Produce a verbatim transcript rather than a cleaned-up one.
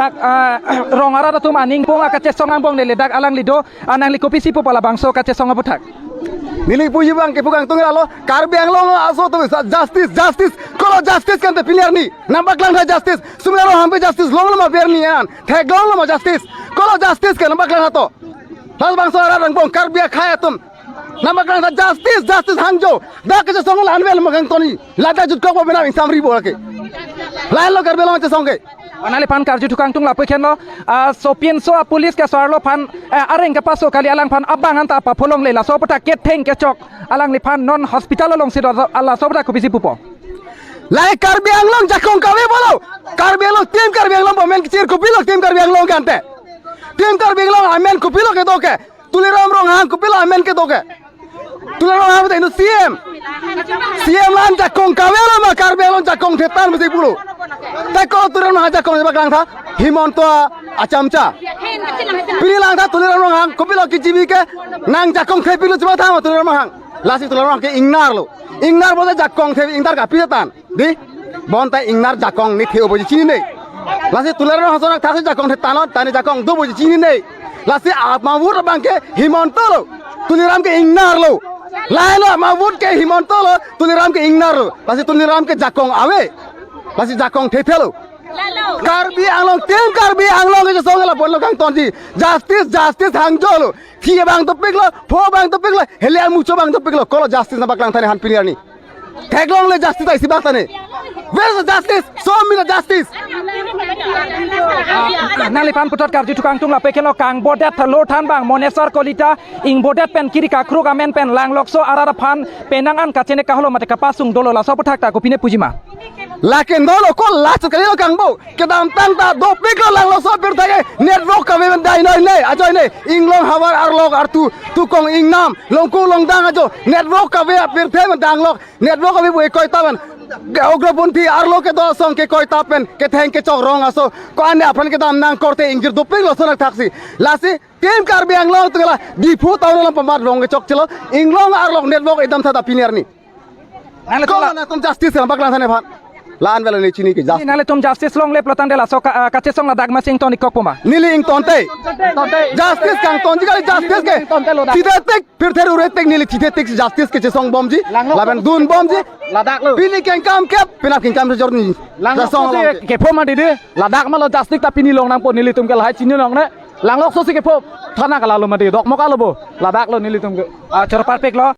Dak, ah, rong arat atum aning pong akachesong angbong neli dak alangli do, ah, nangli kopisi pupo labangso kachesong aputhak. Neli puji abang ke pukang tung lalo, Karbi Anglong aso atum justice, justice, kolo justice kante pini arni, nangpaklang tha justice, Sumila Ronghangpi justice longlo ma pini arni an, theklonglo ma justice, kolo justice ke nangpaklang tha to. Labangso arat angbong Karbi akhei atum, nangpaklang tha justice, justice hangjo, dak kachesong la-an vel ma kangtonji, ladak jutkok bo penap ingsamri bo lake. La-anlo Karbi Anglong chesong ke. Nangliphan karju thukang tung lapu-ik henlo, ah, sopinso a-police ke so-arlo aphan, eh, areng kepaso kali alangphan abang anta papholongle laso aputhak ketheng kechok alangliphan non hospital alongsi do, ah, laso aputhak kopisi pupo. Lahai Karbi Anglong jakong kave pulo. Karbi Anglong, Team Karbi Anglong amen kechir kopilo Team Karbi Anglong kante. Team Karbi Anglong amen kopilo kedo ke. Tuliram Ronghang kopilo amen kedo ke. Tuliram Ronghang te inut C M. C M la-an jakong kavelo ma Karbi Anglong jakong thetan mesti pulo. Te ko Tuliram Ronghang jakong nangpaklang tha. Himanta achamcha. Pini lang tha Tuliram Ronghang kopilo kechibi ke nang jakong thepilo chiba tha ma Tuliram Ronghang. Lasi Tuliram Ronghang ke ingnarlo. Ingnar bote jakong the ingnar kapi thetan. Di, bonta ingnar jakong ne the-o puji chininei. Lasi Tuliram Ronghang ason athak si jakong thetan lo, tani jakong do puji chininei. Lasi ama vote abang ke Himanta lo, Tuliram ke ingnarlo. Lahelo ama vote ke Himanta lo, Tuliram ke ingnarlo. Lasi Tuliram ke jakong ave. Lasi jakong thethelo. Karbi Anglong, Team Karbi Anglong kechesong la ponlo kangtonji. Justice, justice hangjolo. Thi abang dopiklo, pho abang dopiklo, heli amucho abang dopiklo. Kolo justice nangpaklang tha ne han pini arni. Theklongle justice isi bak tha ne. Where is the justice? Show me the justice. Ah, nangliphan puthot karju thukang tung lapu-ik henlo, kangbodet tha lo than abang Monesar Kalita, ingbodet pen kiri kakruk amen pen langlokso arat aphan penang an kachene kaholo mate kapasung dolo laso aputhak ta kopine pujima. Lake dolo ko last kalilo kangbo. Kedamtang ta dopiklo langlokso apirthe ke network kave pen dai noi ne, ajoine. Inglong havar arlok artu, tukong ingnam, longku longdang ajo network kave apirthe pen danglok, network kave bu ekoi ta pen. Ugroponthi arlo kedo asong ke koi ta pen, ketheng kechok rong aso, ko-an aphan kedam nang korte ingjir dopiklo lason athak si. Lasi Team Karbi Anglong atum ke la Diphu town along pamat rong kechokchelo, inglong arlok network edam tha ta pini arni. Nanglitum Kolo la- nangtum justice nangpaklang tha ne aphan. La-an vel ne chini ke justice. Nanglitum justice longle pulo tangte laso ka-, ah, kachesong ladak masi ington-ik kokpo ma? Neli ingtonte. Justice kangtonji kali justice ke. Ingtonte lo dak. Thithe tik, pirthe ure tik neli thithe tik justice kechesong bomji. Langlo. Lapen dun bomji. Ladak lo. Pini kengkam kep, penap kengkam sejor ni. Langlo. Kachesong si along ke. Kepho ma didi. Ladak ma lo justice ta pini long nangpo nelitum ke lahai chini long ne. Langlokso si kepho. Thana kalalo ma di. Dokmoka lo bo. Ladak lo nelitum ke. Ah, chorparpiklo.